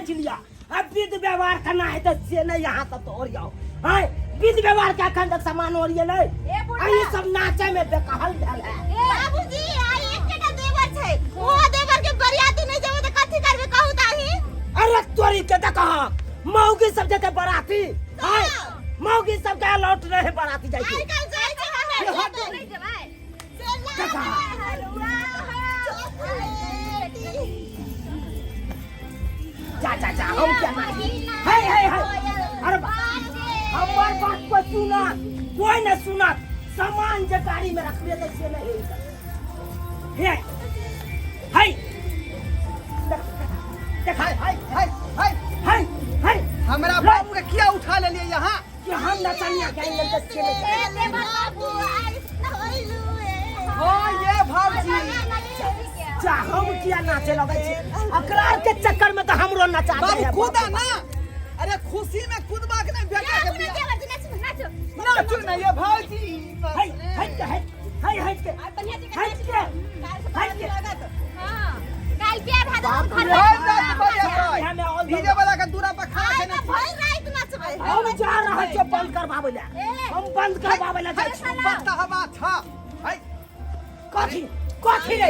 नाचि लिअ। आ विध व्यवहार केना हेतै से नहि अहाँ सब तऽ ओरियाउ। आँय, विध व्यवहार के अखन तक सामान ओरियेलै? ए बुढ़ा। आ ई सब नाचै में बेकहल भेल है। बाबूजी, आइ एकेटा देवर छै, ओहो देवर के बरियाती नहि जेबै तऽ कथी करबै कहू तऽ अहीं? अरे तोरी के देखह, मौगी सब जेतै बराती। आँय, मौगी सब के लौट रहे बराती जाइ छै। आइ काल्हि जाइ छै हमरा ये हट। नहि जेबै। देखा। जा जा जा, हम क्या नाची? हे हे हे, अरे हमर बात को सुना, कोई न सुना। सामान जे गाड़ी में रखबे त से नहीं हे। हे, देख देख, हाय हाय हाय हाय। हे हे, हमरा बाबू के किया उठा लेलिए यहाँ? कि हम नचनिया के लेल त से नहीं। हाँ ये भाजी। जा, हम किया नाचे लगै छी? अकरार के चक्कर में त हमरो नचा दे बाबू है। कूदा ना, अरे खुशी में कूदबा के नहीं बेटा के बियाह। नाचू ना ये भाजी। हे हे के हे हे हे के हे के हे के। बाप रे। भाई रात भर ये हमें और डीजे वाला के दूरा पर खड़ा है ना। हम जा रहल छियै बंद करबाबै ले, हम बंद करबाबै ले जाइ छी। बता हवा था हाय। कथी कथी रे?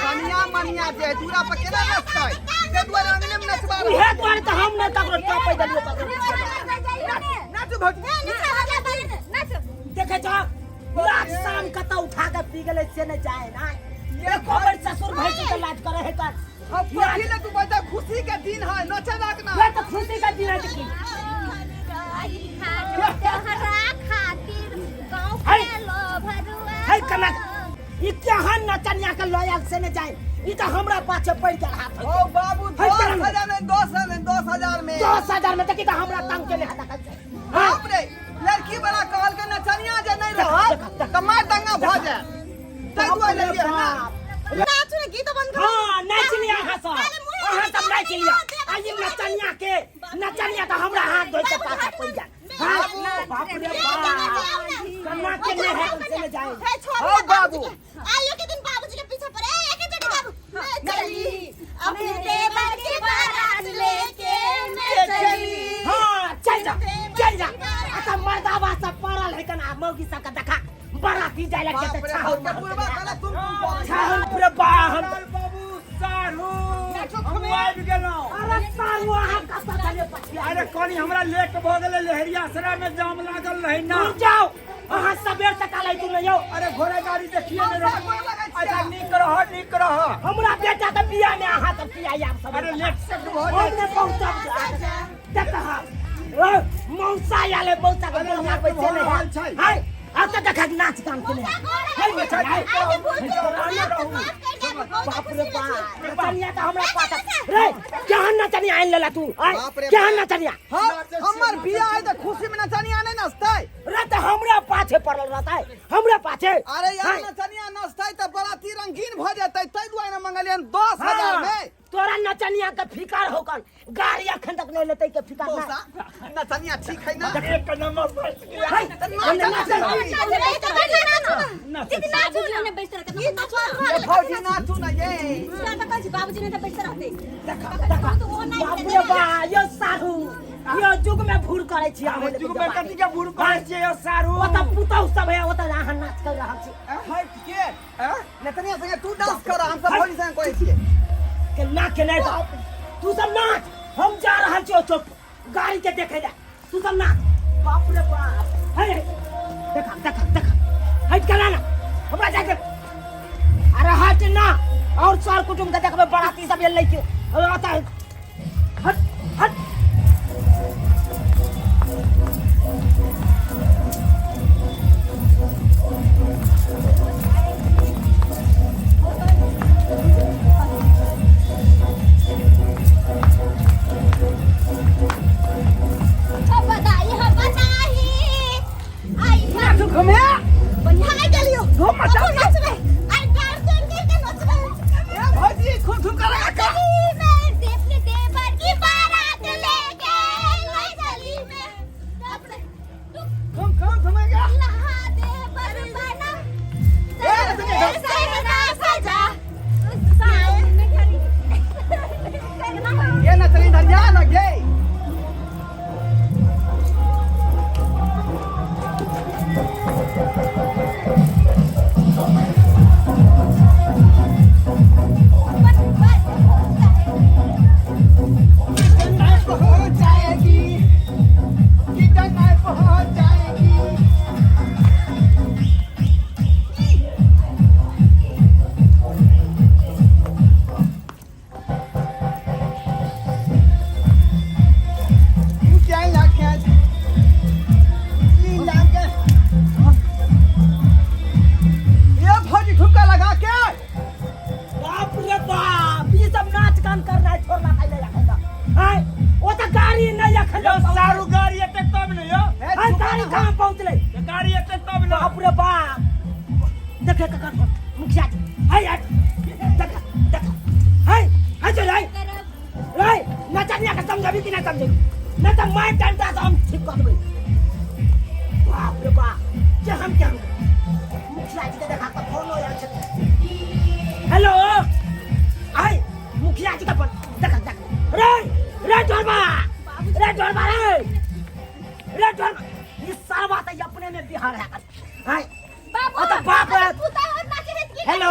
कनिया मनिया जे दूरा पर केना नचतै, ते दुआरे अंगने में नचबा रहल। इहे दुआरे तऽ हम नहि ककरो टपै देलियै ककरो। नाचू भौजी। देखै छह, लाज शाम कतऽ उठा के पी गेलै से नहि जाए ना। एको बेर ससुर भैंसुर के लाज करे है कर। हम कथी ले तू बता, खुशी के दिन है, नचे लाग ना। ये तऽ खुशी के दिन है देखी। है कना ई केहन नचनिया के लयल से नहि जाए, ई तऽ हमरा पाछे पड़ि गेल हाथ। ओ बाबू, है दस चरण। हजार में, 10,000 में, 10,000 में। 10,000 में देखी तऽ हमरा तंग केने है देखै छै। बाप रे, लड़की वाला कहल के नचनिया जे नहीं रहत त मार दंगा भ जाए, तै दुआरे लेलिए ना। हाँ, नाच लिया अहाँ सब, अहाँ सब नाच लिया। आ ई नचनिया के, नचनिया तऽ हमरा हाथ धोइ के पाछा पड़ि गेल। हाँ, बाप रे बाप, कन्ना के नहीं है से नहीं जाए। ओ बाबू। आइयो के दिन बाबूजी के पीछे पड़े एक जगह बाबू मैं चली अपने देवर के बारात लेके मैं चली। हाँ, चल जा चल जा। अच्छा मर्दावा सब पड़ल है कना, मौगी सब के देखा बराती जाय लगे बाप तऽ रे, छाहुर हम के बुढ़वा कहला तुम छाहुर रे बा हम। बाबू सारू, नाचो हम खमे। आबि गेलहुँ। अरे सारू, अहाँ कतऽ छलियै पछिया? अरे कनी हमरा लेट भऽ गेलै, लहेरियासराय में जाम लागल रहै ना। रुक जाओ, अहाँ सबेर सकाल अइतू ने यौ। अरे घोड़ा गाड़ी देखिए ने मौसा, गोर लगै छियै। अच्छा नीक रह, नीक रह। हमरा बेटा के बियाह में अहाँ सब किया आयब सब? अरे लेट सेट भऽ हम जाइ ने पहुँचब देख। ओ मौसा आयल है, मौसा के अरे गोर लेट लागबै से भऽ नहि रहल छै। हाय, आब तऽ देखक नाच गान केने है। हाय बेटा, हाय। बाप रे बाप, नचनिया तऽ हमरा पाता रे। केहन नचनिया आनि लेला तू? आय, बाप रे केहन बाप। नचनिया? हाँ, हमर बियाह है त खुशी में नचनिया नहीं नचतै? रे तऽ हमरा पाछे पड़ल रहतै, हमरा पाछे। अरे यार, हाय। नचनिया नचतै त बराती रंगीन भ जेतै, तै दुआरे ने मंगलियन 10,000 हाँ, में। तोरा नचनिया के फिकर होकन, गाड़ी अखन तक नहीं लेतै के फिकर ना। मौसा, नचनिया ठीक है ना? एक नंबर फर्स्ट क्लास। हाय, हमने नाचल। ये भौजी नाचू ना ये। देखा देखा, बाप रे बा, यो साहू, यो युग में भूल करै छी अहाँ। युग में कथी के भूल करै छियै यौ सारू? ओतऽ पुतहु सब है, ओतऽ अहाँ नाच कर रहल छी। हाय के नचनिया संगे तू डांस कर, हम सब भौजी संगे कहै छियै। के ना के नहीं बाप, तू सब नाच, हम जा रहल छी ओ चौक पर गाड़ी के देखे ले, तू सब नाच। बाप रे बाप, हे हे, देखा देखा देखा, हट के ना हमरा जाके। अरे हट ना, और सर कुटुम के देखबे बराती सब एलै के आता है। हट हट। नाचू खमे। धूम मचा ए भौजी, खूब ठुमका लगा का। देखे ककर फोन मुखिया जी हाय हट देख देख हाय हाय चल हाय रे नचनिया के समझबी कि ना समझबी नहीं तो मैं डंडा से हम ठीक कर देबै बाप रे बाप जे हम क्या मुखिया जी के देखा तो फोन हो जाइ छै हेलो आय मुखिया जी का फोन देख देख रे रे ढोरबा रे ढोरबा रे रे ढोरबा ये सारवा तो अपने में बिहार है आय बाबू अ तो बाप रे पुता और नाचे है की हेलो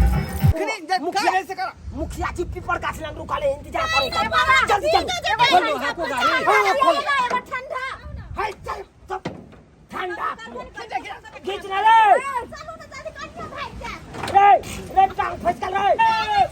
मुखिया से करा मुखिया जी पीपर गाछ लग रुकल है इंतजार करे बाबा जल्दी जल्दी खोलो, हाँको गाड़ी। हाँ, खोलो। ठंडा हाय चल चल ठंडा खींच ना रे चलू ना जल्दी कन्या भाग जा रे रे टांग फसकल रे